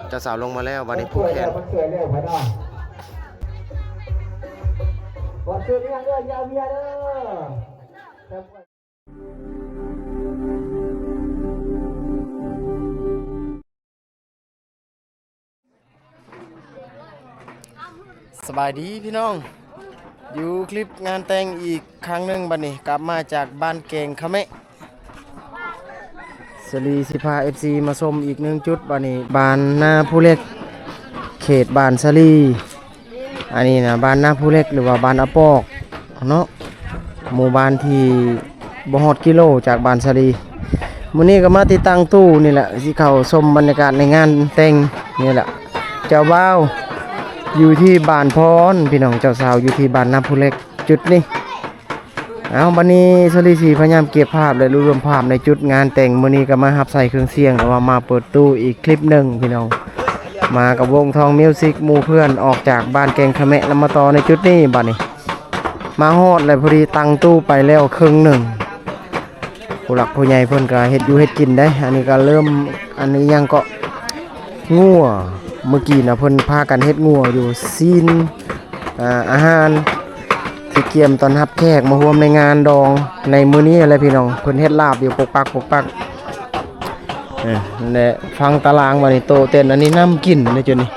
ເຈົ້າສາວລົງມາແລ້ວ ບາດນີ້ຜູກແຂນ. ສະບາຍດີພີ່ນ້ອງ ຢູ່ຄລິບງານແຕ່ງອີກຄັ້ງໜຶ່ງ. ບາດນີ້ກັບມາຈາກບ້ານແກງຂະແມະ ສາລີຊິພາເອັຟຊີມາຊົມອີກໜຶ່ງຈຸດ. ບາດນີ້ບ້ານນາພູເຫຼັກ ເຂດບ້ານສາລີ. ອັນນີ້ນະ ບ້ານນາພູເຫຼັກ ຫຼືວ່າບ້ານອາປອກເນາະ, ໝູ່ບ້ານທີ່ບໍ່ຮອດກິໂລຈາກບ້ານສາລີ. ມື້ນີ້ກໍມາຕິດຕັ້ງຕູ້ນີ້ແຫຼະ ຊິເຂົ້າຊົມບັນຍາກາດໃນງານແຕ່ງນີ້ແຫຼະ. ເຈົ້າບ່າວຢູ່ທີ່ບ້ານພອນ ພີ່ນ້ອງ, ເຈົ້າສາວຢູ່ທີ່ບ້ານນາພູເຫຼັກ ຈຸດນີ້. ເອົາ ບັດນີ້ສາລີຊິພະຍາຍາມເກັບພາບ ແລະ ລວບລວມພາບໃນຈຸດງານແຕ່ງມື້ນີ້ ກໍມາຮັບໃຊ້ເຄື່ອງສຽງ ຫຼືວ່າມາເປີດຕູ້ອີກຄລິບໜຶ່ງພີ່ນ້ອງ. ມາກັບວົງທອງມິວສິກ ໝູ່ເພື່ອນອອກຈາກບ້ານແກງຂະແມະ ແລ້ວມາຕໍ່ໃນຈຸດນີ້. ບາດນີ້ມາຮອດແລ້ວ ພໍດີຕັ້ງຕູ້ໄປແລ້ວເຄິ່ງໜຶ່ງ. ຜູ້ຫຼັກຜູ້ໃຫຍ່ເພິ່ນກໍເຮັດຢູ່ເຮັດກິນໄດ໋. ອັນນີ້ກໍເລີ່ມ ອັນນີ້ຫຍັງເກາະ ງົວ. ມື້ກີ້ນະ ເພິ່ນພາກັນເຮັດງົວຢູ່ ຊີ້ນ ອາ ອາຫານທີ່ກຽມຕ້ອນຮັບແຂກມາຮ່ວມໃນງານດອງໃນມື້ນີ້ແຫຼະພີ່ນ້ອງ. ເພິ່ນເຮັດລາບຢູ່ປົກປັກປົກປັກ. ເອີ ນັ້ນແຫຼະ ຟັງຕາລາງ. ບາດນີ້ໂຕະເຕັນ ອັນນີ້ນ້ຳກິນເດ້ ຈຸດນີ້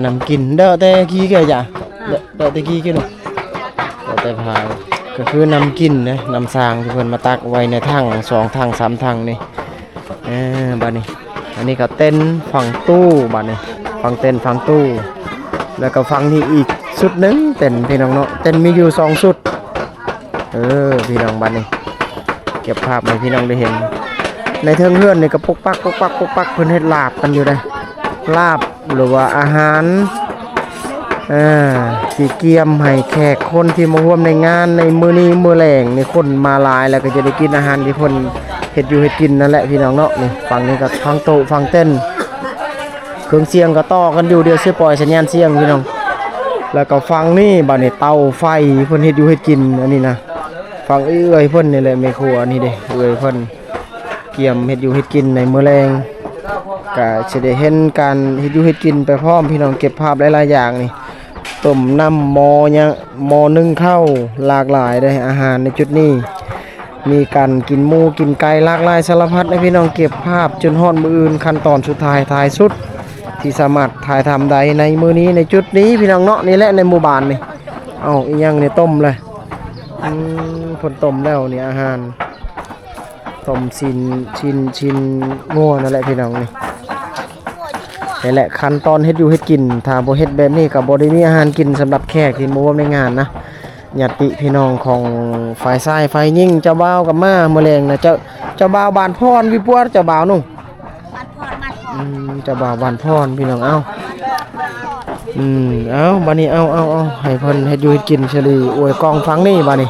ນ້ຳກິນ ເດາະແຕ່ກີ່ແກ່ຈ້ະ ເດາະແຕ່ກີ່ກິນ ເດາະແຕ່ພາຍ ກໍຄືນ້ຳກິນເດ້ ນ້ຳຊາງທີ່ເພິ່ນມາຕັກໄວ້ໃນຖັງ ສອງຖັງ ສາມຖັງນີ້. ເອີ ບາດນີ້ ອັນນີ້ກໍເຕັນຝັງຕູ້. ບາດນີ້ຝັງເຕັນຝັງຕູ້ ແລ້ວກໍຝັ່ງນີ້ອີກຊຸດໜຶ່ງເຕັນ ພີ່ນ້ອງເນາະ. ເຕັນມີຢູ່ສອງຊຸດ. ເອີ ພີ່ນ້ອງ ບາດນີ້ເກັບພາບໃຫ້ພີ່ນ້ອງໄດ້ເຫັນ. ໃນເທິງເຮືອນນີ້ກໍປົກປັກ ປົກປັກ ປົກປັກ ເພິ່ນເຮັດລາບກັນຢູ່ເດ້. ລາບ ຫຼືວ່າອາຫານ ເອີ ທີ່ກຽມໃຫ້ແຂກຄົນທີ່ມາຮ່ວມໃນງານໃນມື້ນີ້ມື້ແລງນີ້ ຄົນມາຫຼາຍ ແລ້ວກໍຈະໄດ້ກິນອາຫານທີ່ເພິ່ນເຮັດຢູ່ເຮັດກິນນັ້ນແຫຼະ ພີ່ນ້ອງເນາະ. ນີ້ຝັ່ງນີ້ກໍຟັງໂຕະຟັງເຕັນ ເຄື່ອງສຽງກໍຕໍ່ກັນຢູ່. ດຽວຊິປ່ອຍສັນຍານສຽງ ພີ່ນ້ອງ. ແລ້ວກໍຝັ່ງນີ້ ບາດນີ້ເຕົາໄຟ ເພິ່ນເຮັດຢູ່ເຮັດກິນ. ອັນນີ້ນະ ຝັ່ງເອື້ອຍເພິ່ນນີ້ແຫຼະ ແມ່ຄົວນີ້ເດ້ ເອື້ອຍເພິ່ນກຽມເຮັດຢູ່ເຮັດກິນໃນມື້ແລງ. ກະຊິໄດ້ເຫັນການເຮັດຢູ່ເຮັດກິນໄປພ້ອມ ພີ່ນ້ອງ. ເກັບພາບຫຼາຍໆຢ່າງນີ້ ຕົ້ມນ້ຳ ໝໍ້ຫຍັງ ໝໍ້ໜຶ້ງເຂົ້າ ຫຼາກຫຼາຍເດ້ອາຫານໃນຈຸດນີ້. ມີການກິນໝູກິນໄກ່ຫຼາກຫຼາຍສາລະພັດໃຫ້ພີ່ນ້ອງເກັບພາບຈົນຮອດມື້ອື່ນ ຂັ້ນຕອນສຸດທ້າຍທ້າຍສຸດທີ່ສາມາດຖ່າຍທຳໄດ້ໃນມື້ນີ້ໃນຈຸດນີ້ ພີ່ນ້ອງເນາະ. ນີ້ແຫຼະໃນໝູ່ບ້ານນີ້. ເອົ້າ ອີຫຍັງນີ້ ຕົ້ມເລີຍ. ອືມ ເພິ່ນຕົ້ມແລ້ວນີ້ ອາຫານ ຕົ້ມຊີ້ນ ຊີ້ນ ຊີ້ນງົວນັ້ນແຫຼະ ພີ່ນ້ອງ. ນີ້ ນີ້ແຫຼະຂັ້ນຕອນເຮັດຢູ່ເຮັດກິນ. ຖ້າບໍ່ເຮັດແບບນີ້ກໍບໍ່ໄດ້ມີອາຫານກິນສຳລັບແຂກທີ່ມາຮ່ວມໃນງານນະ. ຍາດຕິພີ່ນ້ອງຂອງຝ່າຍຊາຍຝ່າຍຍິງ ເຈົ້າບ່າວກໍມາມື້ແລງນະ. ເຈົ້າ ເຈົ້າບ່າວບ້ານພອນວິປົວ ເຈົ້າບ່າວໜຸ່ງ ບ້ານພອນ ບ້ານພອນ. ອືມ ເຈົ້າບ່າວບ້ານພອນ ພີ່ນ້ອງ. ເອົ້າ ອືມ ເອົ້າ ບາດນີ້ ເອົາ ເອົາ ເອົາ ໃຫ້ເພິ່ນເຮັດຢູ່ເຮັດກິນ ສາລີອວຍກ້ອງຝັ່ງນີ້. ບາດນີ້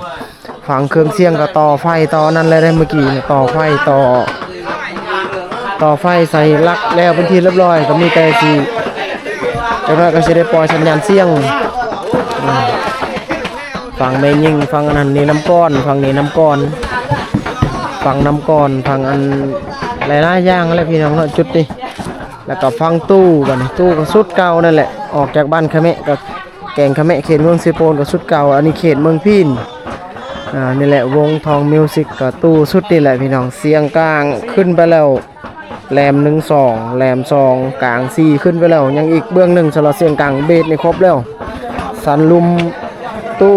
ຝັງເຄື່ອງສຽງກໍຕໍ່ໄຟຕໍ່ນັ້ນແລ້ວເດ້ ມື້ກີ້ນີ້ ຕໍ່ໄຟຕໍ່ ຕໍ່ໄຟໃສ່ລັກແລ້ວເປັນທີ່ຮຽບຮ້ອຍ ກໍມີແຕ່ຊິ ຈັກໜ້ອຍກໍຊິໄດ້ປ່ອຍສັນຍານສຽງ. ອືມ ຝັ່ງແມ່ຍິງ ຝັ່ງອັນນັ້ນນີ້ນ້ຳກ້ອນ ຝັ່ງນີ້ນ້ຳກ້ອນ ຝັ່ງນ້ຳກ້ອນ ຝັ່ງອັນຫຼາຍໆຢ່າງແຫຼະ ພີ່ນ້ອງເນາະ ຈຸດນີ້. ແລ້ວກໍຝັ່ງຕູ້ ບາດນີ້ຕູ້ກໍຊຸດເກົ່ານັ້ນແຫຼະ ອອກຈາກບ້ານຂະແມະ ກໍແກງຂະແມະ ເຂດເມືອງເຊໂປນ ກໍຊຸດເກົ່າ. ອັນນີ້ເຂດເມືອງພີນ. ອາ ນີ້ແຫຼະ ວົງທອງມິວສິກ ກໍຕູ້ຊຸດນີ້ແຫຼະ ພີ່ນ້ອງ. ສຽງກາງຂຶ້ນໄປແລ້ວ ແຫຼມໜຶ່ງສອງ ແຫຼມສອງ ກາງສີ່ ຂຶ້ນໄປແລ້ວ. ຍັງອີກເບື້ອງໜຶ່ງ ສຳລັບສຽງກາງ ເບສນີ້ຄົບແລ້ວ. ສັນລຸ່ມຕູ້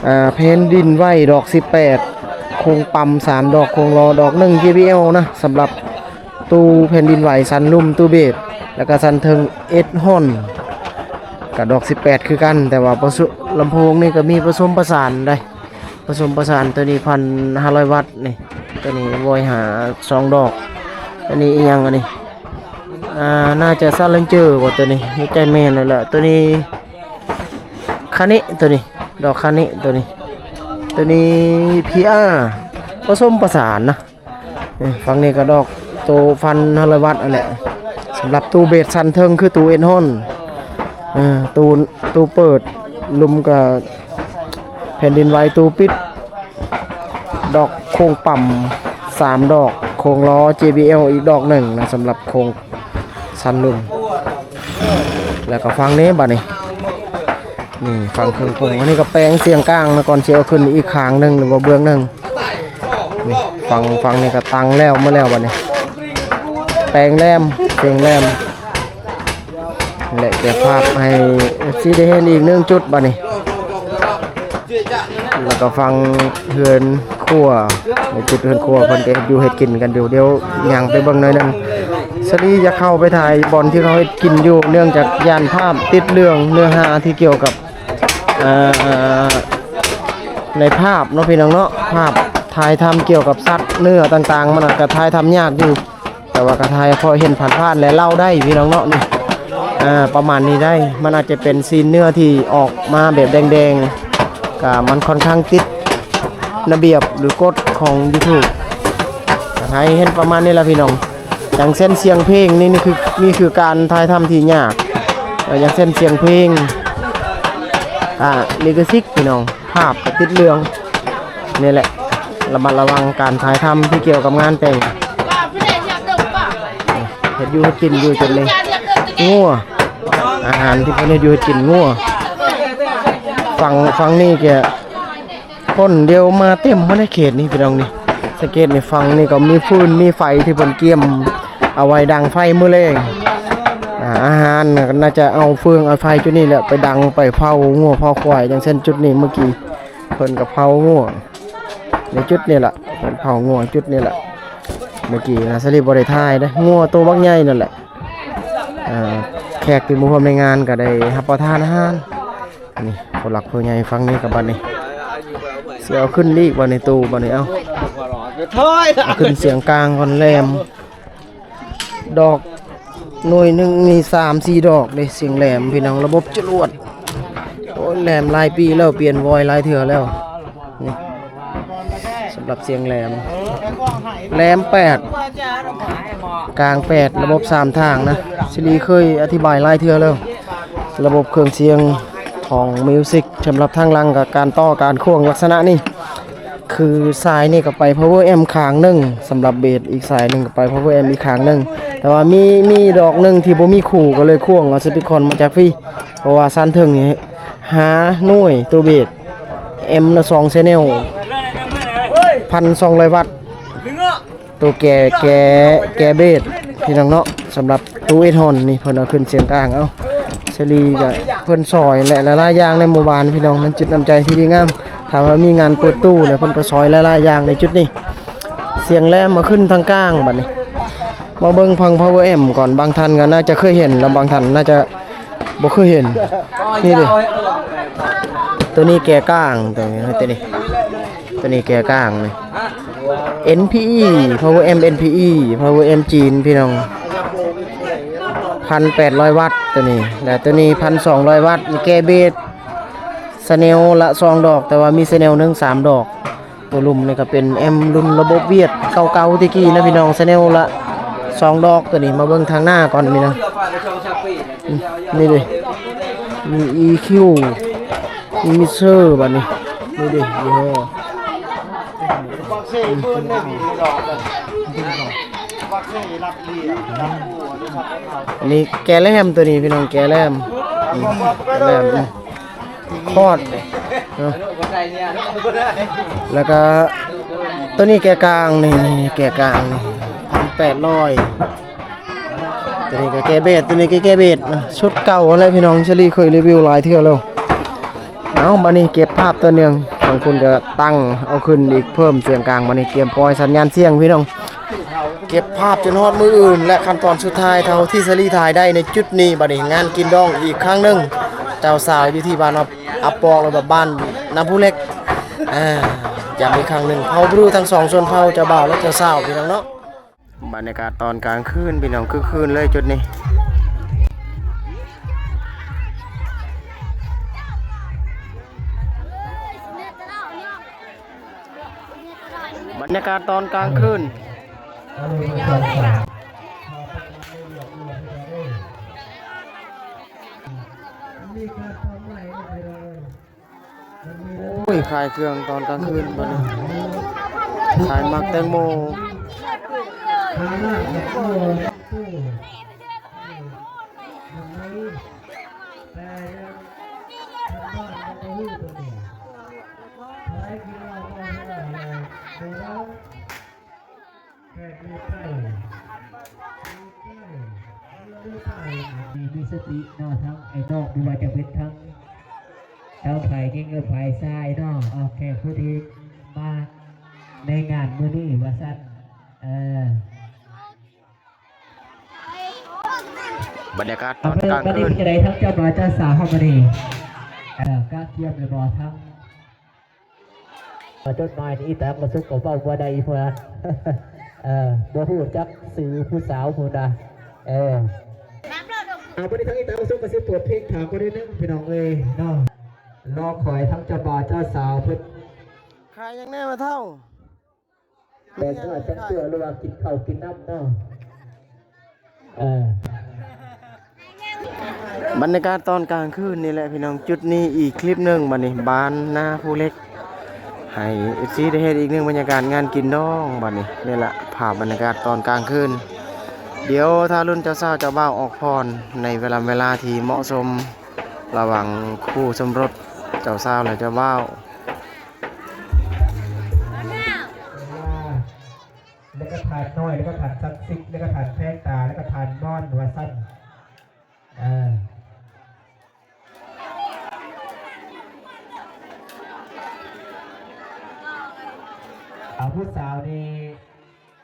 ອາ ແຜ່ນດິນໄຫວ ດອກສິບແປດ ໂຄງປ້ຳສາມດອກ ໂຄງລໍດອກໜຶ່ງ ເຈບີແອລ ນະ ສຳລັບຕູ້ແຜ່ນດິນໄຫວ ສັນລຸ່ມຕູ້ເບສ ແລ້ວກໍສັນເທິງເອັດຮອນ ກໍດອກສິບແປດຄືກັນ. ແຕ່ວ່າປະ ລຳໂພງນີ້ກໍມີປະສົມປະສານໄດ໋ ປະສົມປະສານ. ໂຕນີ້ພັນຫ້າຮ້ອຍວັດນີ້ ໂຕນີ້ວອຍຫ້າສອງດອກ. ອັນນີ້ອີຫຍັງອັນນີ້? ອ່າ ໜ້າຈະຊາເລັນເຈີບໍ່ ໂຕນີ້? ໃນໃຈແມ່ນແລ້ວແຫຼະ. ໂຕນີ້ຄານິ ໂຕນີ້ດອກຄານິ ໂຕນີ້ ໂຕນີ້ພີອາ ປະສົມປະສານນະ. ເອີ ຝັ່ງນີ້ກໍດອກໂຕພັນຫ້າຮ້ອຍວັດຫັ້ນແຫຼະ ສຳລັບຕູ້ເບສສັນເທິງ ຄືຕູ້ເອັດຮອນ. ເອີ ຕູ້ ຕູ້ເປີດ ລຸ່ມກໍແຜ່ນດິນໄຫວ ຕູ້ປິດ ດອກໂຄງປ້ຳສາມດອກ. ໂຄ້ງລໍ້ ເຈບີແອລ ອີກດອກໜຶ່ງນະ ສຳລັບໂຄ້ງຊັ້ນລຸ່ມ. ແລ້ວກໍຝັ່ງນີ້ບັດນີ້ ນີ້ຝັ່ງເຄື່ອງໂຄ້ງ ອັນນີ້ກໍແປງສຽງກາງນະ ກ່ອນຊິເອົາຂຶ້ນອີກຂ້າງໜຶ່ງ ຫຼືວ່າເບື້ອງໜຶ່ງ. ນີ້ຝັ່ງ ຝັ່ງນີ້ກໍຕັ້ງແລ້ວ ໝົດແລ້ວບັດນີ້ ແປງແຫຼມ ສຽງແຫຼມ. ແລະ ເກັບພາບໃຫ້ເອັຟຊີໄດ້ເຫັນອີກໜຶ່ງຈຸດບັດນີ້ ແລ້ວກໍຝັ່ງເຮືອນຄົວ ໃນຈຸດເຮືອນຄົວເພິ່ນກໍເຮັດຢູ່ເຮັດກິນກັນຢູ່. ດຽວຍ່າງໄປເບິ່ງໜ້ອຍໜຶ່ງ ສາລີຢາກເຂົ້າໄປຖ່າຍບ່ອນທີ່ເຂົາເຮັດກິນຢູ່ ເນື່ອງຈາກຢ້ານພາບຕິດເລື່ອງເນື້ອຫາທີ່ກ່ຽວກັບ ເອີ ໃນພາບເນາະ ພີ່ນ້ອງເນາະ ພາບຖ່າຍທຳກ່ຽວກັບສັດເນື້ອຕ່າງໆ ມັນອາດກະຖ່າຍທຳຍາກຢູ່. ແຕ່ວ່າກໍຖ່າຍພໍເຫັນຜ່ານໆ ແລະ ເລົ່າໄດ້ພີ່ນ້ອງເນາະ. ນີ້ ອ່າ ປະມານນີ້ໄດ້ ມັນອາດຈະເປັນຊີ້ນເນື້ອທີ່ອອກມາແບບແດງໆ ກະມັນຄ່ອນຂ້າງຕິດລະບຽບ ຫຼື ກົດຂອງ YouTube ກໍຖ່າຍໃຫ້ເຫັນປະມານນີ້ລະພີ່ນ້ອງ. ຢ່າງເຊັ່ນສຽງເພງນີ້ ນີ້ຄື ນີ້ຄືການຖ່າຍທຳທີ່ຍາກ. ເອີ ຢ່າງເຊັ່ນສຽງເພງ ອ່າ ລິຂະສິດພີ່ນ້ອງ ພາບກໍຕິດເລື່ອງ. ນີ້ແຫຼະ ລະມັດລະວັງການຖ່າຍທຳທີ່ກ່ຽວກັບງານແຕ່ງ. ເຮັດຢູ່ເຮັດກິນຢູ່ຈຸດນີ້ ງົວ ອາຫານທີ່ເພິ່ນເຮັດຢູ່ເຮັດກິນງົວ. ຝັ່ງ ຝັ່ງນີ້ກະຄົນດຽວມາເຕັມໝົດໃນເຂດນີ້ພີ່ນ້ອງນີ້. ສັງເກດນີ້ ຝັ່ງນີ້ກໍມີຟືນມີໄຟທີ່ເພິ່ນກຽມເອົາໄວ້ດັງໄຟມື້ແລງ. ອາ ອາຫານກໍໜ້າຈະເອົາເຟືອງເອົາໄຟຈຸດນີ້ແຫຼະ ໄປດັງໄປເຜົາງົວເຜົາຄວາຍ. ຢ່າງເຊັ່ນຈຸດນີ້ ເມື່ອກີ້ເພິ່ນກໍເຜົາງົວ ໃນຈຸດນີ້ລະ ເພິ່ນເຜົາງົວຈຸດນີ້ລະ. ເມື່ອກີ້ນາສະລີບໍ່ໄດ້ຖ່າຍເດ້ ງົວໂຕບັກໃຫຍ່ນັ້ນແຫຼະ. ອ່າ ແຂກທີ່ມາຮ່ວມໃນງານກໍໄດ້ຮັບປະທານອາຫານ. ນີ້ຜູ້ຫຼັກຜູ້ໃຫຍ່ຝັ່ງນີ້ກໍບັດນີ້ ຊິເອົາຂຶ້ນອີກບັດນີ້ ຕູ້ບັດນີ້ ເອົາ ເອົາຂຶ້ນສຽງກາງກ່ອນ ແຫຼມ. ດອກໜ່ວຍໜຶ່ງມີສາມສີ່ດອກເດ້ ສຽງແຫຼມພີ່ນ້ອງ ລະບົບຈະຫຼວດ. ໂອ້ຍ ແຫຼມຫຼາຍປີແລ້ວ ປ່ຽນວອຍຫຼາຍເທື່ອແລ້ວ. ນີ້ ສຳລັບສຽງແຫຼມ ແຫຼມແປດ ກາງແປດ ລະບົບສາມທາງນະ. ສາລີເຄີຍອະທິບາຍຫຼາຍເທື່ອແລ້ວ ລະບົບເຄື່ອງສຽງຂອງມິວສິກ ສຳລັບທາງຫຼັງ ກະການຕໍ່ການຂວງລັກສະນະນີ້ ຄືສາຍນີ້ກໍໄປພາວເວີແອັມຂ້າງໜຶ່ງ ສຳລັບເບສ ອີກສາຍໜຶ່ງກໍໄປພາວເວີແອັມອີກຂ້າງໜຶ່ງ. ແຕ່ວ່າມີ ມີດອກໜຶ່ງທີ່ບໍ່ມີຄູ່ ກໍເລີຍຂວງເອົາສະປີຄອນມາຈາກພີ້ ເພາະວ່າຊັ້ນເທິງນີ້ຫ້າໜ່ວຍ ໂຕເບສ ແອັມລະສອງແຊນແນວ ພັນສອງຮ້ອຍວັດ ໂຕແກ່ ແກ່ ແກ່ເບສພີ່ນ້ອງເນາະ. ສຳລັບຕູ້ເອັດຮອນນີ້ ເພິ່ນເອົາຂຶ້ນສຽງກາງ ເອົາ ສາລີກະເພິ່ນຊ່ອຍແຫຼະ ຫຼາຍໆຢ່າງໃນໝູ່ບ້ານພີ່ນ້ອງ ມັນຈິດນ້ຳໃຈທີ່ດີງາມ. ຖ້າວ່າມີງານເປີດຕູ້ແລ້ວ ເພິ່ນກໍຊ່ອຍຫຼາຍໆຢ່າງໃນຈຸດນີ້. ສຽງແຫຼມມາຂຶ້ນທາງກາງບັດນີ້ ມາເບິ່ງຟັງພາວເວີແອັມກ່ອນ. ບາງທ່ານກໍໜ້າຈະເຄີຍເຫັນ ແລະ ບາງທ່ານໜ້າຈະ ບໍ່ເຄີຍເຫັນ. ນີ້ເດ້ ໂຕນີ້ແກ່ກາງ ໂຕນີ້ ໂຕນີ້ ໂຕນີ້ແກ່ກາງນີ້ ເອັນພີອີ ພາວເວີແອັມ ເອັນພີອີ ພາວເວີແອັມຈີນພີ່ນ້ອງ ພັນແປດຮ້ອຍວັດໂຕນີ້ ແລະ ໂຕນີ້ພັນສອງຮ້ອຍວັດ. ມີແກ່ເບສ ແຊນແນວລະສອງດອກ ແຕ່ວ່າມີແຊນແນວໜຶ່ງສາມດອກ. ໂຕລຸ່ມນີ້ກໍເປັນແອັມລຸ້ນລະບົບຫວຽດເກົ່າໆແຕ່ກີ້ນະພີ່ນ້ອງ ແຊນແນວລະສອງດອກ. ໂຕນີ້ມາເບິ່ງທາງໜ້າກ່ອນນີ້ນະ ອືມ ນີ້ເດ້ ມີອີຄິວ ມີມິກເຊີ ບັດນີ້ ນີ້ເດ້ ຍີ່ຫໍ້ ອືມ ອັນນີ້ແກ່ແຫຼມ ໂຕນີ້ພີ່ນ້ອງ ແກ່ແຫຼມ ອືມ ແກ່ແຫຼມ ຄອດເນາະ ແລ້ວກໍໂຕນີ້ແກ່ກາງນີ້ ແກ່ກາງນີ້ ພັນແປດຮ້ອຍ. ໂຕນີ້ກໍແກ່ເບສ ໂຕນີ້ກໍແກ່ເບສ ຊຸດເກົ່າຫັ້ນແຫຼະພີ່ນ້ອງ ສາລີເຄີຍຣີວິວຫຼາຍເທື່ອແລ້ວ. ເອົາ ບັດນີ້ເກັບພາບໂຕໜຶ່ງ ທາງພຸ້ນກໍຕັ້ງເອົາຂຶ້ນອີກ ເພີ່ມສຽງກາງ ບັດນີ້ກຽມປ່ອຍສັນຍານສຽງພີ່ນ້ອງ. ເກັບພາບຈົນຮອດມື້ອື່ນ ແລະ ຂັ້ນຕອນສຸດທ້າຍເທົ່າທີ່ສາລີຖ່າຍໄດ້ໃນຈຸດນີ້. ບັດນີ້ງານກິນດອງອີກຄັ້ງໜຶ່ງ ເຈົ້າສາວຢູ່ທີ່ບ້ານອັບປອກ ຫຼືວ່າບ້ານນ້ຳຜູ້ເຫຼັກ ອ່າ ຢ້ຳອີກຄັ້ງໜຶ່ງ ເຜົ່າບຣູທັງສອງຊົນເຜົ່າ ເຈົ້າບ່າວ ແລະ ເຈົ້າສາວ ພີ່ນ້ອງເນາະ. ບັນຍາກາດຕອນກາງຄືນ ພີ່ນ້ອງ ຄຶກຄື້ນເລີຍຈຸດນີ້. ບັນຍາກາດຕອນກາງຄືນ ໂອ້ຍ ຂາຍເຄື່ອງຕອນກາງຄືນບັດນີ້ ຂາຍໝາກແຕງໂມ. ມີ ມີສະຕິເນາະ ທັງອ້າຍນ້ອງ ບໍ່ວ່າຈະເປັນທັງ ທັງຝ່າຍຍິງ ແລະ ຝ່າຍຊາຍເນາະ ອາ ແຂກຜູ້ທີ່ມາໃນງານມື້ນີ້ວ່າຊັ້ນ ເອີ. ບັນຍາກາດຕອນກາງຄືນ ເປັນຈັ່ງໃດ ທັງເຈົ້າບ່າວເຈົ້າສາວເຮົາມື້ນີ້ ເອີ ກະກຽມແລ້ວບໍ່ ທັງ ຈົດໝາຍນີ້ ອີຕາປະສົບກໍເວົ້າບໍ່ໄດ້ ອີ່ພວກນັ້ນ ເອີ ບໍ່ຮູ້ຈັກຊື່ຜູ້ສາວພຸ້ນນະ ເອີ ອ່າ ບັດນີ້ທາງອີຕາປະສົບກໍຊິເປີດເພງຖາມກ່ອນໜ້ອຍໜຶ່ງ ພີ່ນ້ອງເອີຍເນາະ ລໍຄອຍທັງເຈົ້າບ່າວເຈົ້າສາວເພິ່ນ ຂາຍຫຍັງແດ່ ແມ່ເຖົ້າ? ແຕ່ງໜ້າແຕ່ງຕົວ ຫຼືວ່າກິນເຂົ້າກິນນ້ຳເນາະ ເອີ. ບັນຍາກາດຕອນກາງຄືນນີ້ແຫຼະພີ່ນ້ອງ ຈຸດນີ້ອີກຄລິບໜຶ່ງ ບັດນີ້ບ້ານນາພູເຫຼັກ ໃຫ້ເອັຟຊີໄດ້ເຫັນອີກໜຶ່ງບັນຍາກາດງານກິນດອງ ບັດນີ້ ນີ້ແຫຼະພາບບັນຍາກາດຕອນກາງຄືນ ດຽວຖ້າລຸ້ນເຈົ້າສາວເຈົ້າບ່າວອອກພອນ ໃນເວລາ ເວລາທີ່ເໝາະສົມ ລະຫວ່າງຄູ່ສົມລົດ ເຈົ້າສາວ ແລະ ເຈົ້າບ່າວ. ແລ້ວກໍທາດນ້ອຍ ແລ້ວກໍທາດສັກສິດ ແລ້ວກໍທາດແພງຕາ ແລ້ວກໍທາດມອນ ວ່າຊັ້ນ ເອີ ເອົາ ຜູ້ສາວນີ້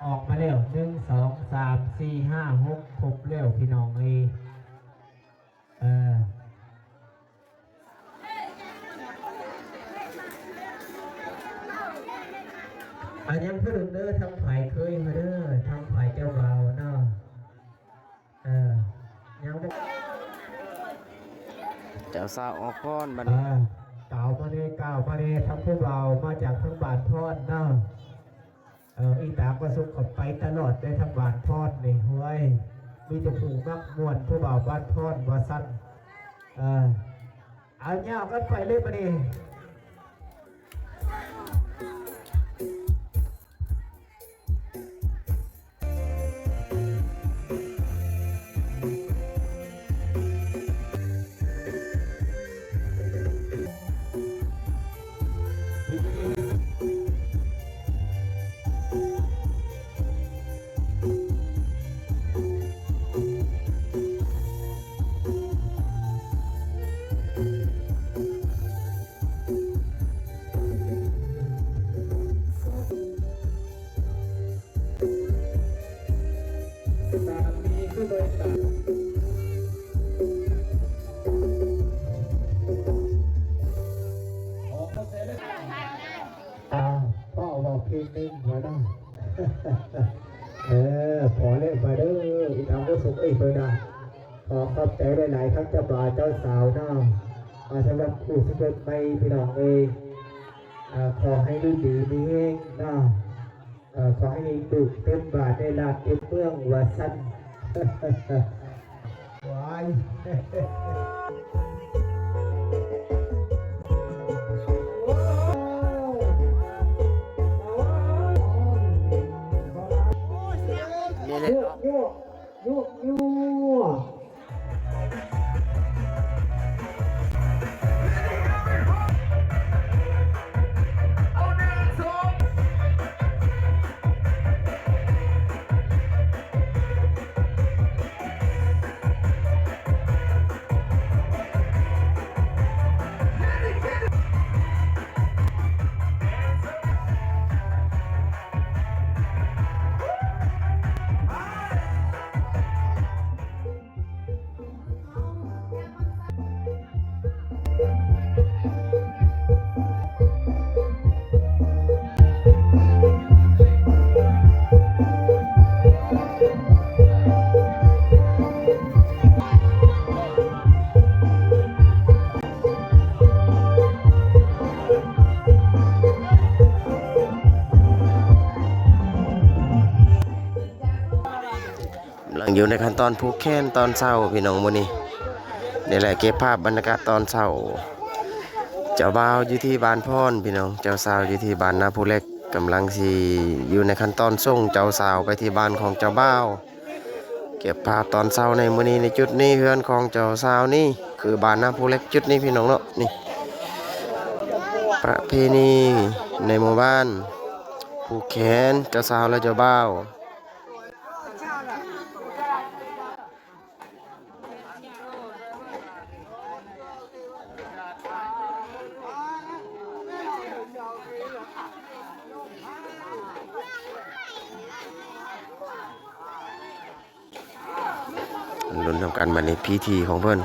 ອອກມາແລ້ວ ໜຶ່ງ ສອງ ສາມ ສີ່ ຫ້າ ຫົກ ຄົບແລ້ວ ພີ່ນ້ອງເອີຍ. ເອີ ອາ ຍັງຜູ້ໜຶ່ງເດີ ທາງຝ່າຍເຂີຍເຮົາເດີ ທາງຝ່າຍເຈົ້າບ່າວເນາະ ເອີ ຍັງບໍ່ ເຈົ້າສາວອອກກ່ອນບັດນີ້ ເອີ ກ່າວມາເດີ ກ່າວມາເດີ ທາງຜູ້ບ່າວມາຈາກທາງບ້ານພອນເນາະ. ເອີ ອີຕາປະສົບກໍໄປຕະຫຼອດໄດ້ທາງບ້ານພອນນີ້ ໂຫຍ ມີແຕ່ຜູ້ມັກມ່ວນ ຜູ້ບ່າວບ້ານພອນວ່າຊັ້ນ ເອີ ເອົາຍາວກັນໄປເລີຍບັດນີ້. ອ່າ ພໍ່ເວົ້າເພງໜຶ່ງວ່າເນາະ ເອີ ພໍແລ້ວ ມາເດີ ອີຕາບໍ່ສຸກເອີຍ ເພິ່ນນະ ຂໍຂອບໃຈຫຼາຍໆ ທັງເຈົ້າບ່າວເຈົ້າສາວເນາະ ອ່າ ສຳລັບຄູ່ສົມລົດໃໝ່ ພີ່ນ້ອງເອີຍ ອ່າ ຂໍໃຫ້ຢູ່ດີມີແຮງເນາະ. ເອີ ຂໍໃຫ້ລູກເຕັມບ້ານໄດ້ ຫຼານເຕັມເມືອງ ວ່າຊັ້ນ ວ້າຍ ນີ້ແຫຼະເນາະ. ຍົວໆ ຍົວໆ. ກຳລັງຢູ່ໃນຂັ້ນຕອນຜູກແຂນຕອນເຊົ້າພີ່ນ້ອງມື້ນີ້. ນີ້ແຫຼະເກັບພາບບັນຍາກາດຕອນເຊົ້າ. ເຈົ້າບ່າວຢູ່ທີ່ບ້ານພອນພີ່ນ້ອງ, ເຈົ້າສາວຢູ່ທີ່ບ້ານນາພູເຫຼັກ. ກຳລັງຊິຢູ່ໃນຂັ້ນຕອນສົ່ງເຈົ້າສາວໄປທີ່ບ້ານຂອງເຈົ້າບ່າວ. ເກັບພາບຕອນເຊົ້າໃນມື້ນີ້ ໃນຈຸດນີ້ ເຮືອນຂອງເຈົ້າສາວນີ້ ຄືບ້ານນາພູເຫຼັກ ຈຸດນີ້ພີ່ນ້ອງເນາະ. ນີ້ ປະເພນີໃນໝູ່ບ້ານ ຜູກແຂນເຈົ້າສາວ ແລະ ເຈົ້າບ່າວ. ລຸ້ນນຳກັນ ບັດນີ້ພິທີຂອງເພິ່ນ.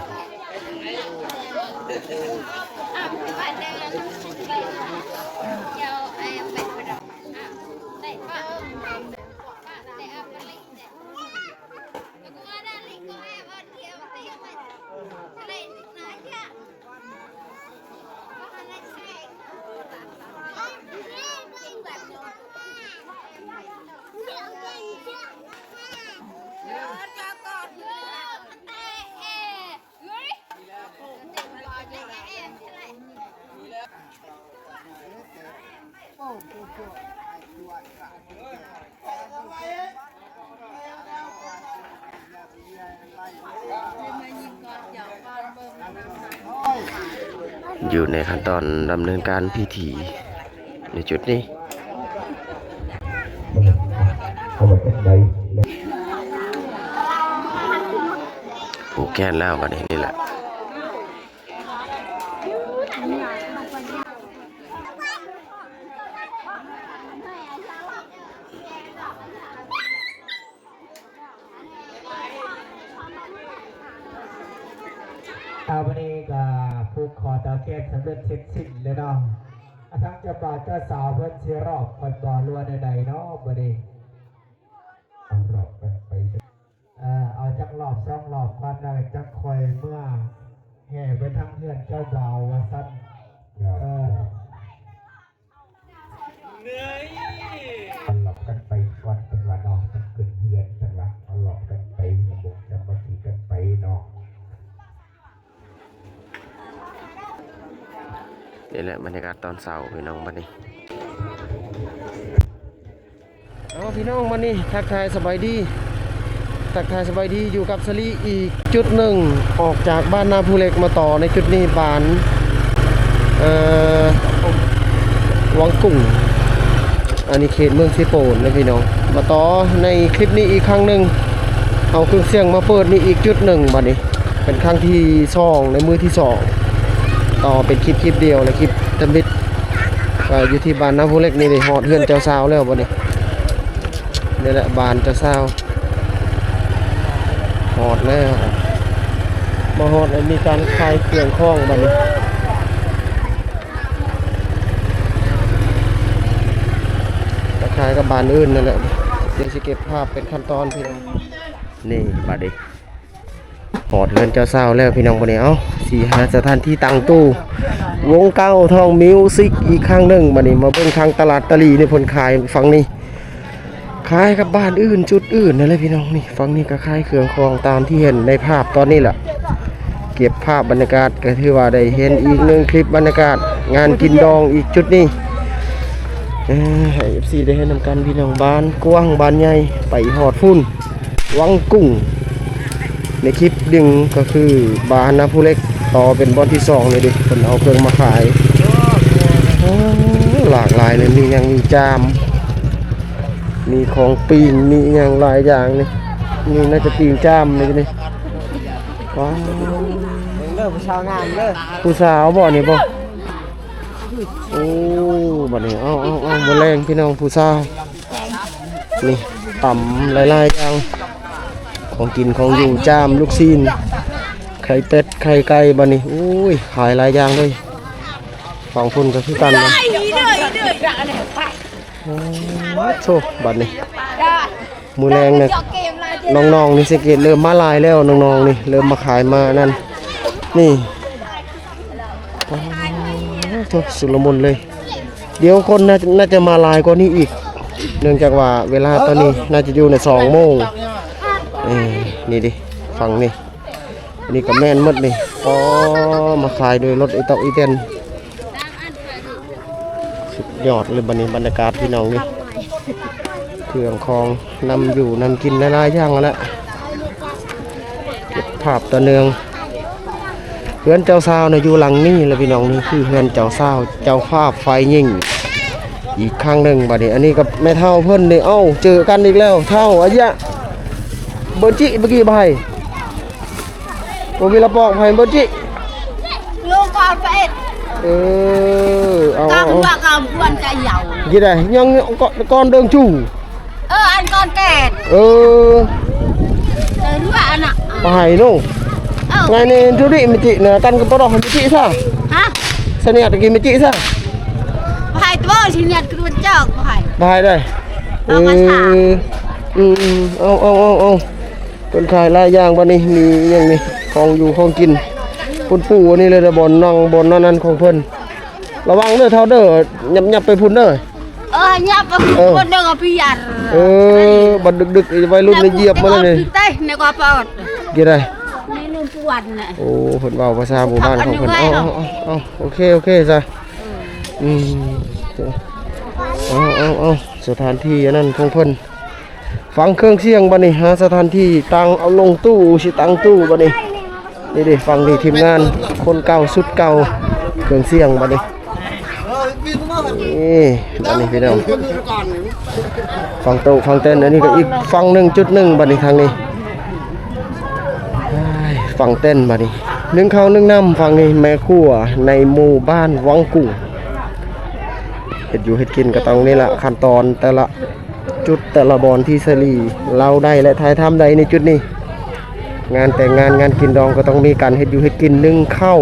ຢູ່ໃນຂັ້ນຕອນດຳເນີນການພິທີໃນຈຸດນີ້. ຜູກແຂນແລ້ວບັດນີ້ ນີ້ແຫຼະ. ອ່າ ວັນນີ້ກໍຜູກຂໍເຕົາແກນສຳເລັດເສັດສິ້ນແລ້ວເນາະ. ອ່າ ທາງເຈົ້າບ່າວເຈົ້າສາວເພິ່ນຊິລອບກ່ອນບໍ່ ຫຼືວ່າແນວໃດເນາະບັດນີ້? ເອົາລອບກັນໄປ ເອີ ເອົາຈັກລອບສອງລອບກ່ອນ ແລ້ວຈັກຄ່ອຍເມືອແຫ່ໄປທາງເຮືອນເຈົ້າບ່າວວ່າຊັ້ນ. ເອີ ເອົາລອບກັນໄປກ່ອນເພິ່ນວ່າເນາະ ເພິ່ນຂຶ້ນເຮືອນເພິ່ນວ່າ ເອົາລອບກັນໄປ ສາມັກຄີກັນໄປເນາະ. ນີ້ແຫຼະບັນຍາກາດຕອນເຊົ້າພີ່ນ້ອງບັດນີ້. ເອົາ ພີ່ນ້ອງ ບັດນີ້ທັກທາຍສະບາຍດີ ທັກທາຍສະບາຍດີ ຢູ່ກັບສາລີອີກຈຸດໜຶ່ງ ອອກຈາກບ້ານນາພູເຫຼັກມາຕໍ່ໃນຈຸດນີ້ ບ້ານ ເອີ ວັງກຸ້ງ ອັນນີ້ເຂດເມືອງເຊໂປນນະພີ່ນ້ອງ. ມາຕໍ່ໃນຄລິບນີ້ອີກຄັ້ງໜຶ່ງ ເອົາເຄື່ອງສຽງມາເປີດນີ້ອີກຈຸດໜຶ່ງບັດນີ້. ເປັນຄັ້ງທີສອງ ໃນມື້ທີສອງ ຕໍ່ເປັນຄລິບ ຄລິບດຽວ ແລະ ຄລິບທຳອິດ. ກໍຢູ່ທີ່ບ້ານນາພູເຫຼັກນີ້ ໄດ້ຮອດເຮືອນເຈົ້າສາວແລ້ວບັດນີ້. ນີ້ແຫຼະບ້ານເຈົ້າສາວ ຮອດແລ້ວ. ມາຮອດແລ້ວມີການຂາຍເຄື່ອງຂອງບັດນີ້ ກໍຄ້າຍກັບບ້ານອື່ນນັ້ນແຫຼະ. ດຽວຊິເກັບພາບເປັນຂັ້ນຕອນພີ່ນ້ອງ. ນີ້ບັດນີ້ ຮອດເຮືອນເຈົ້າສາວແລ້ວພີ່ນ້ອງ. ບັດນີ້ ເອົ້າ ຊິຫາສະຖານທີ່ຕັ້ງຕູ້ ວົງກ້າວທອງມິວຊິກອີກຄັ້ງໜຶ່ງ. ບັດນີ້ມາເບິ່ງທາງຕະຫຼາດຕະຫຼີ່ນີ້ ເພິ່ນຂາຍຝັ່ງນີ້ ຄ້າຍກັບບ້ານອື່ນ ຈຸດອື່ນນັ້ນແຫຼະພີ່ນ້ອງ. ນີ້ ຝັ່ງນີ້ກໍຂາຍເຄື່ອງຂອງຕາມທີ່ເຫັນໃນພາບຕອນນີ້ແຫຼະ. ເກັບພາບບັນຍາກາດ ກໍຖືວ່າໄດ້ເຫັນອີກໜຶ່ງຄລິບບັນຍາກາດງານກິນດອງອີກຈຸດນີ້ ເອີ ໃຫ້ເອັຟຊີໄດ້ເຫັນນຳກັນພີ່ນ້ອງ. ບ້ານກວ້າງ ບ້ານໃຫຍ່ ໄປຮອດພຸ້ນ ວັງກຸ້ງ. ໃນຄລິບໜຶ່ງກໍຄືບ້ານນາພູເຫຼັກ ຕໍ່ເປັນບ່ອນທີສອງນີ້ເດ້ ເພິ່ນເອົາເຄື່ອງມາຂາຍ. ໂອ້ ຫຼາກຫຼາຍເລີຍ ມີຫຍັງ ມີຈາມ ມີຂອງປີ້ງ ມີຫຍັງຫຼາຍຢ່າງນີ້. ນີ້ໜ້າຈະປີ້ງຈາມນີ້. ວ້າວ ເບິ່ງເດີ ຜູ້ສາວງາມເດີ. ຜູ້ສາວບໍ່ນີ້ບໍ່? ໂອ້ ບັດນີ້ ເອົາ ເອົາ ເອົາ ມື້ແລງພີ່ນ້ອງ ຜູ້ສາວ ນີ້ ຕຳຫຼາຍໆຢ່າງ ຂອງກິນຂອງຢູ່ ຈາມ ລູກຊີ້ນ ໄຂ່ເປັດ ໄຂ່ໄກ່. ບັດນີ້ ໂອ້ຍ ຂາຍຫຼາຍຢ່າງເລີຍ. ຝັ່ງພຸ້ນກໍຄືກັນນະ. ໂອ້ ໂທ້ ບັດນີ້ ມື້ແລງນີ້ ນ້ອງໆນີ້ ສັງເກດເລີ່ມມາຫຼາຍແລ້ວ. ນ້ອງໆນີ້ເລີ່ມມາຂາຍມານັ້ນ ນີ້ ໂອ້ ໂທ້ ຊຸນລະມຸນເລີຍ. ດຽວຄົນໜ້າ ໜ້າຈະມາຫຼາຍກວ່ານີ້ອີກ ເນື່ອງຈາກວ່າເວລາຕອນນີ້ໜ້າຈະຢູ່ໃນສອງໂມງ. ເອີ ນີ້ເດ້ ຝັ່ງນີ້ ອັນນີ້ກໍແມ່ນໝົດນີ້. ອໍ ມາຂາຍໂດຍລົດອີຕອກອີແຕນ ສຸດ ຍອດເລີຍບັດນີ້ ບັນຍາກາດພີ່ນ້ອງເອີຍ ເຄື່ອງຂອງນຳຢູ່ນຳກິນຫຼາຍໆຢ່າງຫັ້ນແຫຼະ ເກັບພາບຕໍ່ເນື່ອງ. ເຮືອນເຈົ້າສາວນະຢູ່ຫຼັງນີ້ແຫຼະພີ່ນ້ອງ ນີ້ຄືເຮືອນເຈົ້າສາວ ເຈົ້າພາບຝ່າຍຍິງອີກຄັ້ງໜຶ່ງບັດນີ້. ອັນນີ້ກໍແມ່ເຖົ້າເພິ່ນນີ້ ເອົ້າ ເຈີກັນອີກແລ້ວ ເຖົ້າ ອາຢະ ເບີຈິ ເມື່ອກີ້ໃຜ ບໍ່ມີລະປອກໃຜ ເບີຈິ ເອີ ເອົາ ເອົາ ເອົາ ກິນໄດ້ຍັງ ກ່ອນເດີງຈູ ເອີ ອັນກ່ອນແກດ ເອີ ເອີ ໄປໂນ ເອີ ໄງນີ້ ທຸລິ ເມຈິ ນະ ກັນກັບປະດອກ ເມຈິຊະ ຮະ ສະເນດກິນ ເມຈິຊະ ໄປໂຕ ຊິເນດກຣວນຈອກ ໄປ ໄປໄດ້ ເອີ ອືມ ເອົາ ເອົາ ເອົາ ເອົາ ເພິ່ນຂາຍຫຼາຍຢ່າງບັດນີ້ ມີຫຍັງນີ້ ຂອງຢູ່ຂອງກິນ ປຸ້ນປູອັນນີ້ເລີຍ ບ່ອນນັ່ງ ບ່ອນນັ້ນຂອງເພິ່ນ. ລະວັງເດີເຖົ້າເດີ ຫຍັບໆໄປພຸ້ນເດີ ເອີ ຫຍັບໄປພຸ້ນ ເອີ ຄົນເດີກໍໄປຢ້ານ ເອີ ບັດດຶກໆ ໄວລຸ້ນໄດ້ຢຽບມາແລ້ວນີ້ ເຕະໃນກໍປອດ ເກໄດ້ ໃນນຸ່ມປວນນະ ໂອ້ ເພິ່ນເວົ້າພາສາໝູ່ບ້ານຂອງເພິ່ນ ເອົາ ເອົາ ເອົາ ໂອເຄ ໂອເຄຊະ ອືມ ເອົາ ເອົາ ເອົາ ສະຖານທີ່ອັນນັ້ນຂອງເພິ່ນ ຟັງເຄື່ອງສຽງບັດນີ້ ຫາສະຖານທີ່ຕັ້ງ ເອົາລົງຕູ້ ຊິຕັ້ງຕູ້ບັດນີ້ ນີ້ເດ້ ຟັງນີ້ ທີມງານຄົນເກົ່າຊຸດເກົ່າ ເຄື່ອງສຽງບັດນີ້ ນີ້ ບັດນີ້ພີ່ນ້ອງ ຟັງໂຕະຟັງເຕັນ ອັນນີ້ກໍອີກຝັ່ງໜຶ່ງ ຈຸດໜຶ່ງ ບັດນີ້ທາງນີ້ ຝັ່ງເຕັນບັດນີ້ ໜຶ້ງເຂົ້າໜຶ້ງນ້ຳ ຝັ່ງນີ້ແມ່ຄົວໃນໝູ່ບ້ານວັງກຸງ ເຮັດຢູ່ເຮັດກິນກໍຕ້ອງນີ້ລະ ຂັ້ນຕອນແຕ່ລະ ຈຸດແຕ່ລະບ່ອນທີ່ສາລີເລົ່າໄດ້ ແລະ ຖ່າຍທຳໄດ້ໃນຈຸດນີ້ ງານແຕ່ງງານ ງານກິນດອງກໍຕ້ອງມີການເຮັດຢູ່ເຮັດກິນ ໜຶ້ງເຂົ້າ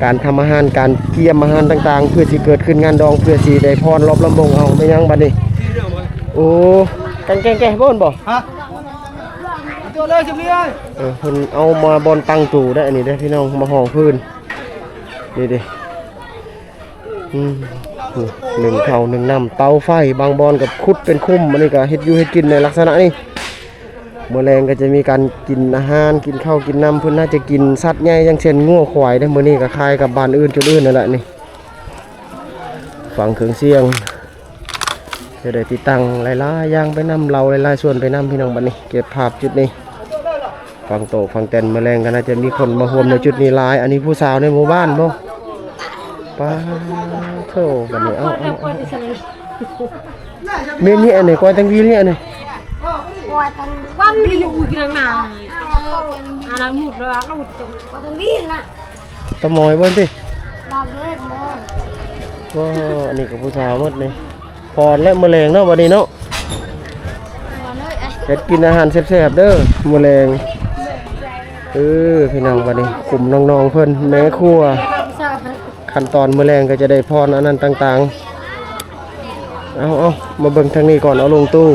ການທຳອາຫານ ການກຽມອາຫານຕ່າງໆ ເພື່ອຊິເກີດຂຶ້ນງານດອງ ເພື່ອຊິໄດ້ພອນລອບລຳວົງເຮົາ ແມ່ນຫຍັງບັດນີ້ ໂອ້ ກັນແກງແກະບໍ່ ບໍ່ ຮະ ເອີ ເພິ່ນເອົາມາບ່ອນຕັ້ງຕູ້ໄດ໋ ອັນນີ້ເດ້ ພີ່ນ້ອງ ມາຮອງພື້ນ ນີ້ເດ້. ອືມ ນີ້ ໜຶ້ງເຂົ້າໜຶ້ງນ້ຳ ເຕົາໄຟ ບາງບ່ອນກໍຂຸດເປັນຂຸມ ອັນນີ້ກໍເຮັດຢູ່ເຮັດກິນໃນລັກສະນະນີ້ ມື້ແລງກໍຈະມີການກິນອາຫານ ກິນເຂົ້າກິນນ້ຳ ເພິ່ນໜ້າຈະກິນສັດໃຫຍ່ ຢ່າງເຊັ່ນງົວຄວາຍເດ້ ມື້ນີ້ກໍຄ້າຍກັບບ້ານອື່ນຈຸດອື່ນນັ້ນແຫຼະນີ້ ຟັງເຄື່ອງສຽງ ຈະໄດ້ຕິດຕັ້ງຫຼາຍໆຢ່າງໄປນຳ ເລົ່າຫຼາຍໆສ່ວນໄປນຳ ພີ່ນ້ອງ ບັດນີ້ເກັບພາບຈຸດນີ້. ຝັ່ງໂຕະຝັ່ງແຕນ ມື້ແລງກໍໜ້າຈະມີຄົນມາຮ່ວມໃນຈຸດນີ້ຫຼາຍ ອັນນີ້ຜູ້ສາວໃນໝູ່ບ້ານບໍ່ ປາໂທ ບັດນີ້ ເອົາ ເອົາ ເອົາ ແມ່ນນີ້ ອັນນີ້ກ້ອຍຕັງວີນນີ້ ອັນນີ້ ກ້ອຍຕັງວີນ ອັນນັ້ນໝົດແລ້ວ ກ້ອຍຕັງວີນນະ ຕະໝອຍເບິ່ງຕິ ໂອ້ ອັນນີ້ກໍຜູ້ສາວໝົດນີ້. ພອນແລ້ວມື້ແລງເນາະ ບັດນີ້ເນາະ ເຮັດກິນອາຫານແຊບໆເດີມື້ແລງ ເອີ ພີ່ນ້ອງ ບັດນີ້ ກຸ່ມນ້ອງໆເພິ່ນ ແມ່ຄົວ ຂັ້ນຕອນມື້ແລງກໍຈະໄດ້ພອນອັນນັ້ນຕ່າງໆ ເອົາໆ ມາເບິ່ງທາງນີ້ກ່ອນ ເອົາລົງຕູ້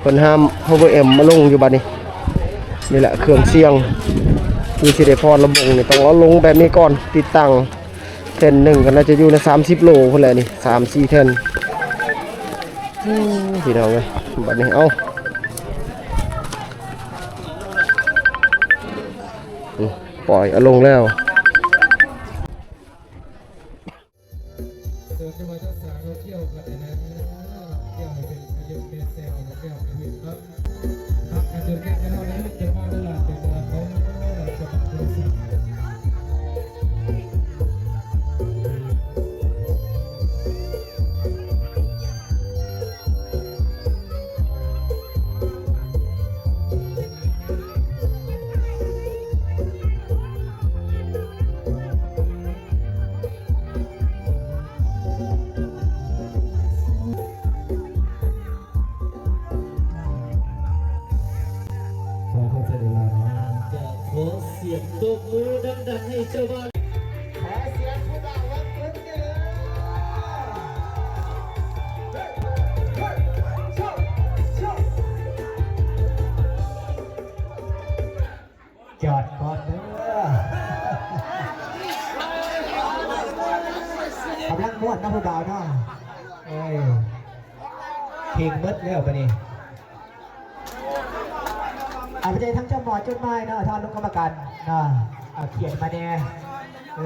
ເພິ່ນຫ້າມ Power Amp ມາລົງຢູ່ບັດນີ້ ນີ້ແຫຼະເຄື່ອງສຽງ ຄືຊິໄດ້ພອນລຳວົງນີ້ ຕ້ອງເອົາລົງແບບນີ້ກ່ອນ ຕິດຕັ້ງ ແຜ່ນໜຶ່ງກໍໜ້າຈະຢູ່ໃນສາມສິບໂລພຸ້ນແຫຼະນີ້ ສາມສີ່ແຜ່ນ ໂອ້ ພີ່ນ້ອງເອີຍ ບັດນີ້ ເອົາ ອືມ ປ່ອຍ ເອົາລົງແລ້ວ. ຂໍຂອບໃຈຫຼາຍໆເນາະ ກໍຂໍສຽງຕົບມືດັງໆໃຫ້ເຈົ້າບ່າວ ຂໍສຽງຜູ້ບ່າວວັນເກີດເດີ ຈອດກ່ອນເດີ ກຳລັງມ່ວນເນາະຜູ້ບ່າວເນາະ ເອີຍ ເພງໝົດແລ້ວບັດນີ້ ເອົາໃຈທາງເຈົ້າໝໍຈົດໝາຍເນາະ ທ່ານອະນຸກຳມະການເນາະ ເອົາຂຽນມາແດ່ ເອີ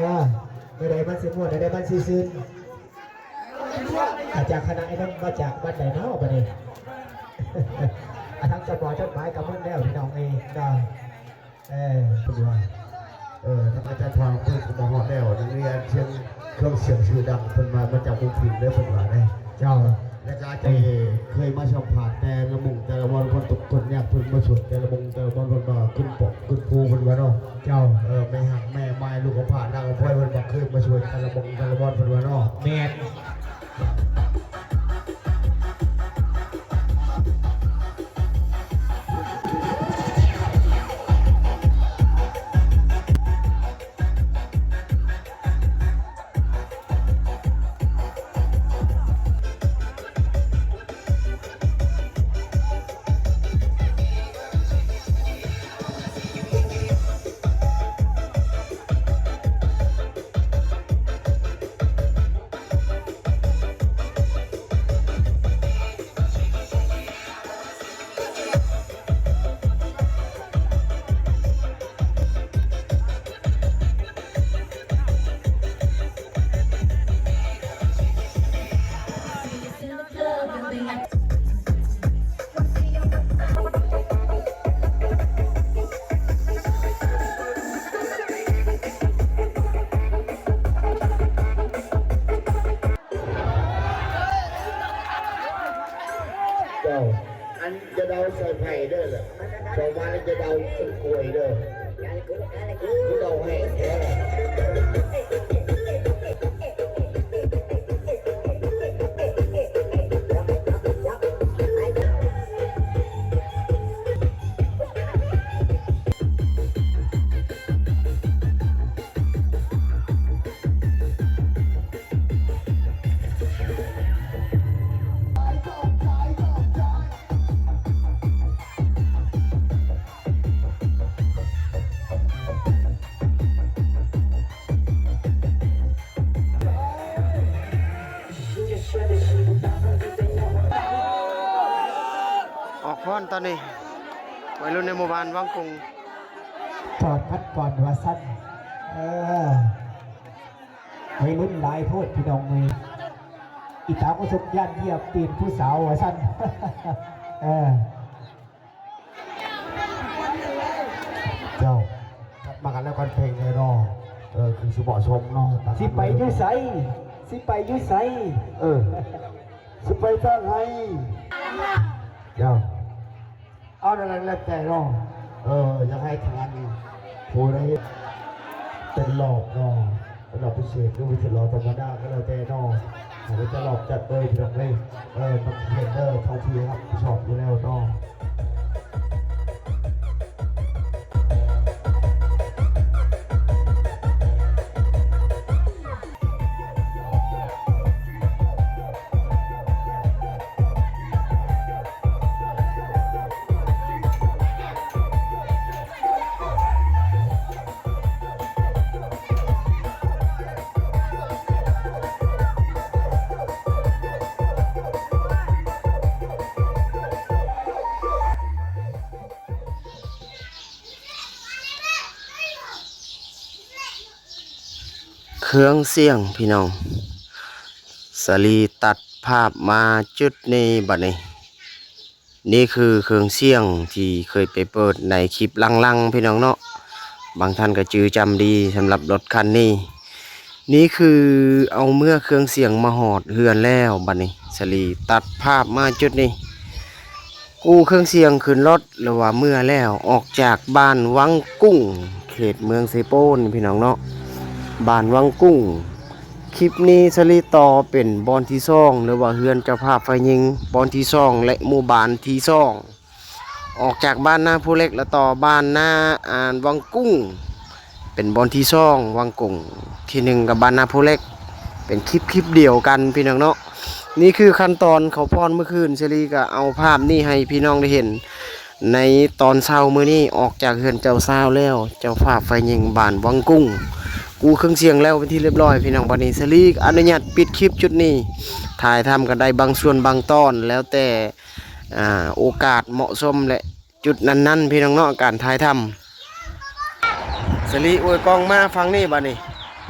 ແນວໃດມັນຊິມ່ວນ ແນວໃດມັນຊິຊື່ນ. ເອີ ອາຈານຄະນະໄອ້ນົນມາຈາກວັດໃດເນາະບັດນີ້? ອາ ທາງເຈົ້າໝໍຈົດໝາຍກໍໝົດແລ້ວພີ່ນ້ອງເອີຍເນາະ. ເອີ ເພິ່ນວ່າ ເອີ ທາງອາຈານພາເພິ່ນກໍມາຮອດແລ້ວ ນັກຮຽນສຽງ ເຄື່ອງສຽງຊື່ດັງ ເພິ່ນວ່າມາຈາກວົງພິນເດີ ເພິ່ນວ່າເດ້. ເຈົ້າ ແລ້ວກໍອາຈານເຄີຍມາສຳພາດແຕ່ລະມົງແຕ່ລະບ່ອນ ຄົນຕົກຄົນຍາກເພິ່ນມາຊ່ວຍແຕ່ລະມົງແຕ່ລະບ່ອນ ເພິ່ນວ່າຂຶ້ນປົກຂຶ້ນພູ ເພິ່ນວ່າເນາະ. ເຈົ້າ ເອີ ແມ່ຮັກແມ່ໝາຍ ລູກກຳພ້ານາງກຳພ້ອຍ ເພິ່ນວ່າເຄີຍມາຊ່ວຍແຕ່ລະມົງແຕ່ລະບ່ອນ ເພິ່ນວ່າເນາະ. ແມ່ນ. ເຈົ້າ ອັນ ຢ່າເດົາໃສ່ໄຜເດີລະ ເຈົ້າມາແລ້ວຢ່າເດົາໃສ່ກ້ວຍເດີ ເດົາແຮງແທ້. ອອກຟ້ອນຕອນນີ້ ໄວລຸ້ນໃນໝູ່ບ້ານວັງກຸງ ຈອດພັດກ່ອນວ່າຊັ້ນ. ເອີ ໄວລຸ້ນຫຼາຍໂພດພີ່ນ້ອງເອີຍ ອີຕາບໍ່ສົກຢ້ານຢຽບຕີນຜູ້ສາວວ່າຊັ້ນ. ເອີ ເຈົ້າ ມາກັນແລ້ວກັນເພງເລີຍເນາະ. ເອີ ຄືຊິເໝາະສົມເນາະ ຊິໄປຢູ່ໃສ ຊິໄປຢູ່ໃສ? ເອີ ຊິໄປທາງໃດ? ເຈົ້າ ເອົາ ນັ້ນແລ້ວແຕ່ເນາະ. ເອີ ຢາກໃຫ້ທາງຜູ້ໃດເປັນລອບເນາະ ເປັນລອບພິເສດ ຫຼືວ່າເປັນລອບທຳມະດາກໍແລ້ວແຕ່ເນາະ ເຂົາກໍຈະລອບຈັດເລີຍພີ່ນ້ອງເອີຍ. ເອີ ມັນເຫັນເດີ ເທົ່າທີ່ຮັບຜິດຊອບຢູ່ແລ້ວເນາະ. ເຄື່ອງສຽງພີ່ນ້ອງ ສາລີຕັດພາບມາຈຸດນີ້ບັດນີ້. ນີ້ຄືເຄື່ອງສຽງທີ່ເຄີຍໄປເປີດໃນຄລິບຫຼັງໆ ພີ່ນ້ອງເນາະ ບາງທ່ານກໍຈື່ຈຳດີສຳລັບລົດຄັນນີ້. ນີ້ຄືເອົາເມືອເຄື່ອງສຽງມາຮອດເຮືອນແລ້ວ ບັດນີ້ສາລີຕັດພາບມາຈຸດນີ້ ກູ້ເຄື່ອງສຽງຂຶ້ນລົດ ຫຼືວ່າເມືອແລ້ວ ອອກຈາກບ້ານວັງກຸ້ງ ເຂດເມືອງເຊໂປນ ພີ່ນ້ອງເນາະ ບ້ານວັງກຸ້ງ. ຄລິບນີ້ສາລີຕໍ່ເປັນບ່ອນທີສອງ ຫຼືວ່າເຮືອນເຈົ້າພາບຝ່າຍຍິງບ່ອນທີສອງ ແລະ ໝູ່ບ້ານທີສອງ ອອກຈາກບ້ານນາພູເຫຼັກ ແລະ ຕໍ່ບ້ານນາ ອ່າ ວັງກຸ້ງ ເປັນບ່ອນທີສອງ ວັງກຸ້ງ ທີໜຶ່ງກັບບ້ານນາພູເຫຼັກ ເປັນຄລິບ ຄລິບດຽວກັນ ພີ່ນ້ອງເນາະ. ນີ້ຄືຂັ້ນຕອນເຂົ້າພອນມື້ຄືນ ສາລີກໍເອົາພາບນີ້ໃຫ້ພີ່ນ້ອງໄດ້ເຫັນ ໃນຕອນເຊົ້າມື້ນີ້ ອອກຈາກເຮືອນເຈົ້າສາວແລ້ວ ເຈົ້າພາບຝ່າຍຍິງບ້ານວັງກຸ້ງ ກູ້ເຄື່ອງສຽງແລ້ວເປັນທີ່ລຽບຮ້ອຍ ພີ່ນ້ອງ. ບັດນີ້ສາລີອະນຸຍາດປິດຄລິບຈຸດນີ້ ຖ່າຍທຳກັນໄດ້ບາງສ່ວນບາງຕອນ ແລ້ວແຕ່ ອ່າ ໂອກາດເໝາະສົມ ແລະ ຈຸດນັ້ນໆ ພີ່ນ້ອງເນາະ ການຖ່າຍທຳ. ສາລີອວຍກ້ອງມາຝັ່ງນີ້ບັດນີ້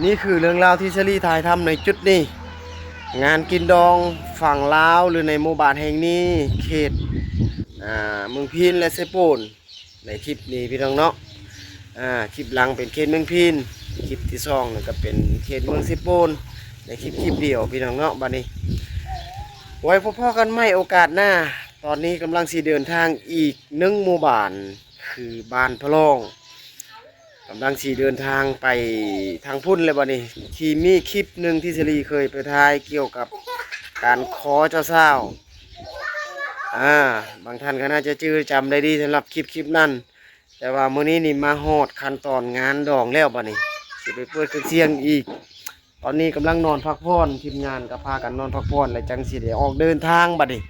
ນີ້ຄືເລື່ອງລາວທີ່ສາລີຖ່າຍທຳໃນຈຸດນີ້. ງານກິນດອງຝັ່ງລາວ ຫຼື ໃນໝູ່ບ້ານແຫ່ງນີ້ ເຂດ ອ່າ ເມືອງພີນ ແລະ ເຊໂປນ. ໃນຄລິບນີ້ພີ່ນ້ອງເນາະ ອ່າ ຄລິບຫຼັງເປັນເຂດເມືອງພີນ ຄລິບທີສອງນັ້ນກໍເປັນເຂດເມືອງເຊໂປນ ໃນຄລິບ ຄລິບດຽວພີ່ນ້ອງເນາະ. ບັດນີ້ໄວ້ພົບພໍ້ກັນໃໝ່ໂອກາດໜ້າ. ຕອນນີ້ກຳລັງຊິເດີນທາງອີກໜຶ່ງໝູ່ບ້ານ ຄືບ້ານພະລອງ. ກຳລັງຊິເດີນທາງໄປທາງພຸ້ນແລ້ວບັດນີ້ ທີ່ມີຄລິບໜຶ່ງທີ່ສາລີເຄີຍໄປຖ່າຍກ່ຽວກັບການຂໍເຈົ້າສາວ ອ່າ ບາງທ່ານກໍໜ້າຈະຈື່ຈຳໄດ້ດີສຳລັບຄລິບ ຄລິບນັ້ນ. ແຕ່ວ່າມື້ນີ້ນີ້ມາຮອດຂັ້ນຕອນງານດອງແລ້ວ ບັດນີ້ຊິໄປເປີດເຄື່ອງສຽງອີກ. ຕອນນີ້ກຳລັງນອນພັກຜ່ອນ ທີມງານກໍພາກັນນອນພັກຜ່ອນ ແລ້ວຈັ່ງຊິໄດ້ອອກເດີນທາງບັດນີ້.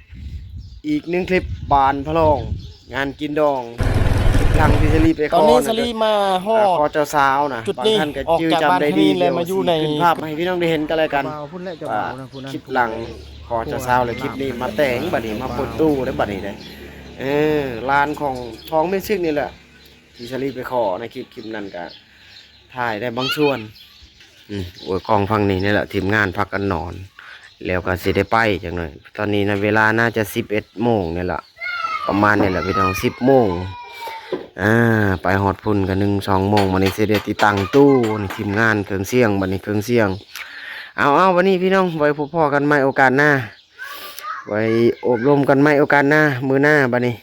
ອີກໜຶ່ງຄລິບ ບ້ານພະລອງ ງານກິນດອງ ຄລິບຫຼັງທີ່ສາລີໄປຂໍ ຕອນນີ້ສາລີມາຮອດ ຂໍເຈົ້າສາວນະ ບາງທ່ານກໍຈື່ຈຳໄດ້ດີ ດຽວຊິຂຶ້ນພາບມາໃຫ້ພີ່ນ້ອງໄດ້ເຫັນກັນແລ້ວກັນ ວ່າຄລິບຫຼັງຂໍເຈົ້າສາວ ແລະ ຄລິບນີ້ມາແຕ່ງບັດນີ້ ມາເປີດຕູ້ໄດ້ບັດນີ້ເດ້. ເອີ ຫຼານຂອງທອງເມຊິກນີ້ແຫຼະ ທີ່ສາລີໄປຂໍໃນຄລິບ ຄລິບນັ້ນກະຖ່າຍໄດ້ບາງສ່ວນ. ອືມ ໂອ້ຍ ກ້ອງຝັ່ງນີ້ນີ້ແຫຼະ ທີມງານພາກັນນອນ ແລ້ວກໍຊິໄດ້ໄປຈັກໜ້ອຍ. ຕອນນີ້ນະ ເວລາໜ້າຈະສິບເອັດໂມງນີ້ລະ ປະມານນີ້ແຫຼະພີ່ນ້ອງ ສິບໂມງ ອ່າ ໄປຮອດພຸ້ນກໍໜຶ່ງສອງໂມງ. ບັດນີ້ຊິໄດ້ຕິດຕັ້ງຕູ້ນີ້ ທີມງານເຄື່ອງສຽງ ບັດນີ້ເຄື່ອງສຽງ. ເອົາໆ ບັດນີ້ພີ່ນ້ອງ ໄວ້ພົບພໍ້ກັນໃໝ່ໂອກາດໜ້າ ໄວ້ໂອ້ລົມກັນໃໝ່ໂອກາດໜ້າ ມື້ໜ້າບັດນີ້.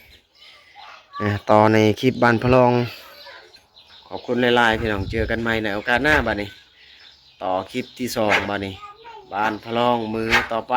ອ່າ ຕໍ່ໃນຄລິບບ້ານພະລອງ. ຂອບຄຸນຫຼາຍໆ ພີ່ນ້ອງ ເຈີກັນໃໝ່ໃນໂອກາດໜ້າບັດນີ້ ຕໍ່ຄລິບທີສອງບັດນີ້ ບ້ານພະລອງມື້ຕໍ່ໄປ.